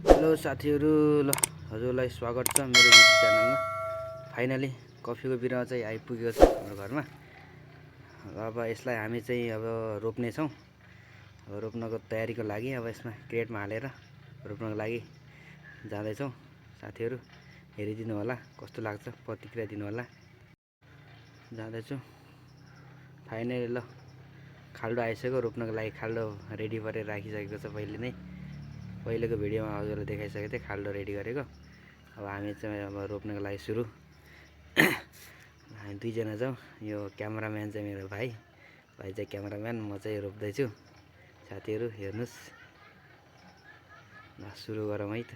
Hello साथीहरू, ल हजुरलाई स्वागत छ मेरो युट्युब च्यानलमा। फाइनली कफीको बिरुवा चाहिँ आइपुगेको छ हाम्रो घरमा। अब यसलाई हामी चाहिँ अब रोप्नेछौँ। अब रोप्नको तयारीको लागि अब यसमा क्रेटमा हालेर रोप्नको लागि जाँदैछौँ। साथीहरू हेरिदिनु होला, कस्तो लाग्छ प्रतिक्रिया दिनु होला। जाँदैछु फाइनली। ल खाल्डो आइसक्यो, रोप्नको लागि खाल्डो रेडी गरेर राखिसकेको छ पहिले नै। पहिलेको भिडियोमा हजुरलाई देखाइसकेको थिएँ खाल्डो रेडी गरेको। अब हामी चाहिँ अब रोप्नको लागि सुरु। हामी दुईजना छौँ। यो क्यामेराम्यान चाहिँ मेरो भाइ चाहिँ क्यामेराम्यान, म चाहिँ रोप्दैछु। साथीहरू हेर्नुहोस्, ल सुरु गरौँ है त।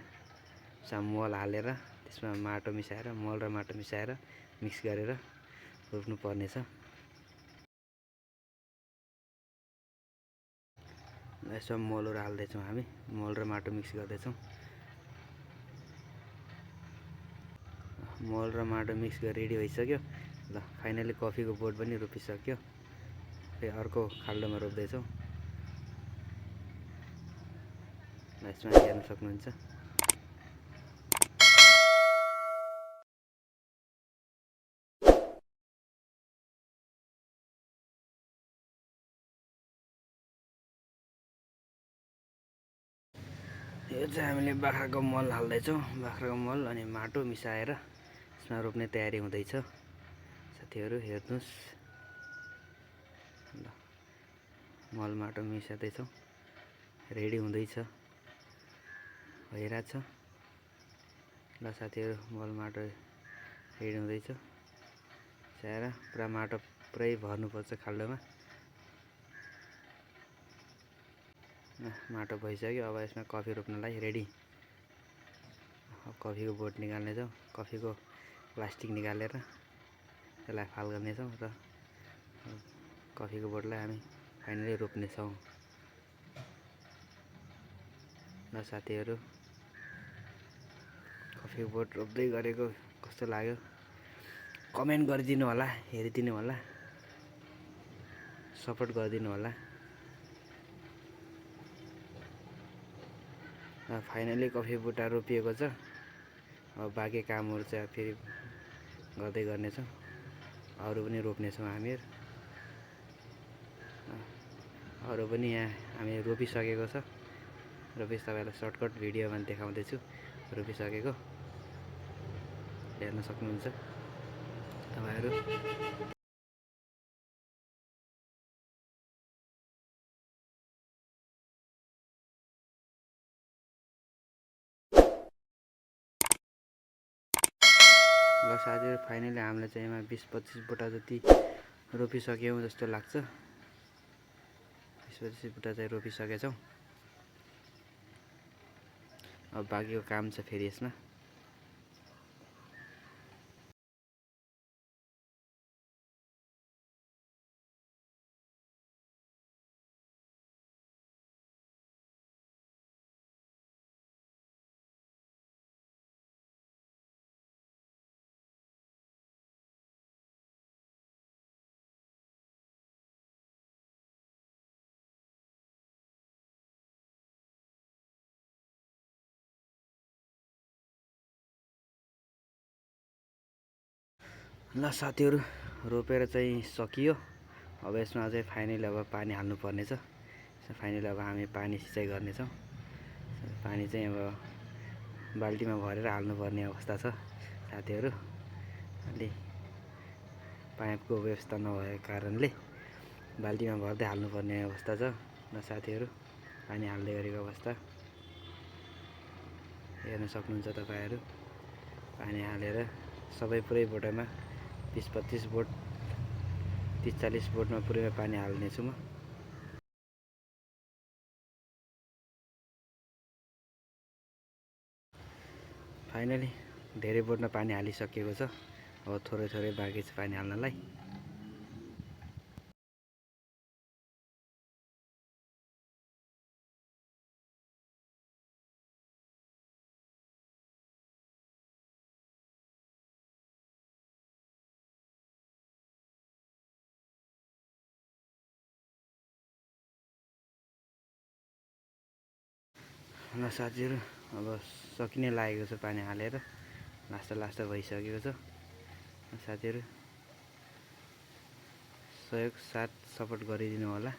मल हालेर त्यसमा माटो मिसाएर, मल र माटो मिसाएर मिक्स गरेर रोप्नु पर्नेछ। यसमा मलहरू हाल्दैछौँ हामी, मल र माटो मिक्स गर्दैछौँ। मल र माटो मिक्स गरेर रेडी भइसक्यो। ल फाइनली कफीको बोट पनि रोपिसक्यो। फेरि अर्को खाल्डोमा रोप्दैछौँ। यसमा हेर्न सक्नुहुन्छ। यो चाहिँ हामीले बाख्राको मल हाल्दैछौँ। बाख्राको मल अनि माटो मिसाएर यसमा रोप्ने तयारी हुँदैछ। साथीहरू हेर्नुहोस्, ल मल माटो मिसाउँदैछौँ, रेडी हुँदैछ, भइरहेछ। ल साथीहरू मल माटो रेडी हुँदैछ। मिसाएर पुरा माटो पुरै भर्नुपर्छ खाल्डोमा। माटो भइसक्यो। अब यसमा कफी रोप्नलाई रेडी। अब कफीको बोट निकाल्नेछौँ। कफीको प्लास्टिक निकालेर त्यसलाई फाल गर्नेछौँ र कफीको बोटलाई हामी फाइनली रोप्नेछौँ। ल साथीहरू कफीको बोट रोप्दै गरेको कस्तो लाग्यो कमेन्ट गरिदिनु होला, हेरिदिनु होला, सपोर्ट गरिदिनु होला। फाइनली कफी बुट्टा रोपिएको छ। अब बाँकी कामहरू चाहिँ फेरि गर्दै गर्नेछौँ। अरू पनि रोप्नेछौँ हामीहरू। अरू पनि यहाँ हामी रोपिसकेको छ। रोपिस तपाईँलाई सर्टकट भिडियोमा देखाउँदैछु रोपिसकेको, हेर्न सक्नुहुन्छ तपाईँहरू। ल साथीहरू फाइनली हामीले चाहिँ यसमा 20-25 बुट्टा जति रोपिसक्यौँ जस्तो लाग्छ। 20-25 बुट्टा चाहिँ रोपिसकेछौँ। अब बाँकीको काम छ फेरि यसमा। ल साथीहरू रोपेर चाहिँ सकियो। अब यसमा चाहिँ फाइनली अब पानी हाल्नु पर्नेछ। फाइनली अब हामी पानी सिँचाइ गर्नेछौँ। पानी चाहिँ अब बाल्टीमा भरेर हाल्नुपर्ने अवस्था छ साथीहरू। अलि पाइपको व्यवस्था नभएको कारणले बाल्टीमा भर्दै हाल्नुपर्ने अवस्था छ। ल साथीहरू पानी हाल्दै गरेको अवस्था हेर्न सक्नुहुन्छ तपाईँहरू। पानी हालेर सबै पुरै बोटमा 20-25 बोट, 30-40 बोटमा पुरै पानी हाल्नेछु म। फाइनली धेरै बोटमा पानी हालिसकेको छ। अब थोरै थोरै बाँकी छ पानी हाल्नलाई। ल साथीहरू अब सकिने लागेको छ पानी हालेर, लास्ट भइसकेको छ। साथीहरू सहयोग साथ सपोर्ट गरिदिनु होला,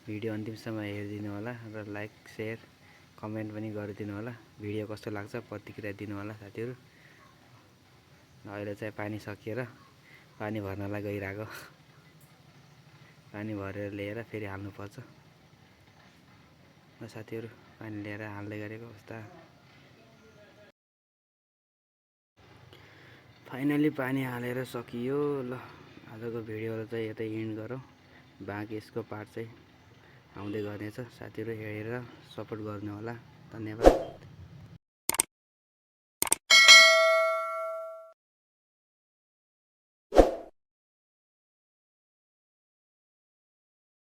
भिडियो अन्तिमसम्म हेरिदिनु होला र लाइक सेयर कमेन्ट पनि गरिदिनु होला। भिडियो कस्तो लाग्छ प्रतिक्रिया दिनु होला साथीहरू। अहिले चाहिँ पानी सकिएर पानी भर्नलाई गइरहेको, पानी भरेर ल्याएर फेरि हाल्नुपर्छ। ल साथीहरू पानी ल्याएर हाल्दै गरेको अवस्था। फाइनली पानी हालेर सकियो। ल आजको भिडियोलाई चाहिँ यतै इन्ड गरौँ, बाँकी यसको पार्ट चाहिँ आउँदै गर्नेछ। साथीहरू हेरेर सपोर्ट गर्नु होला, धन्यवाद।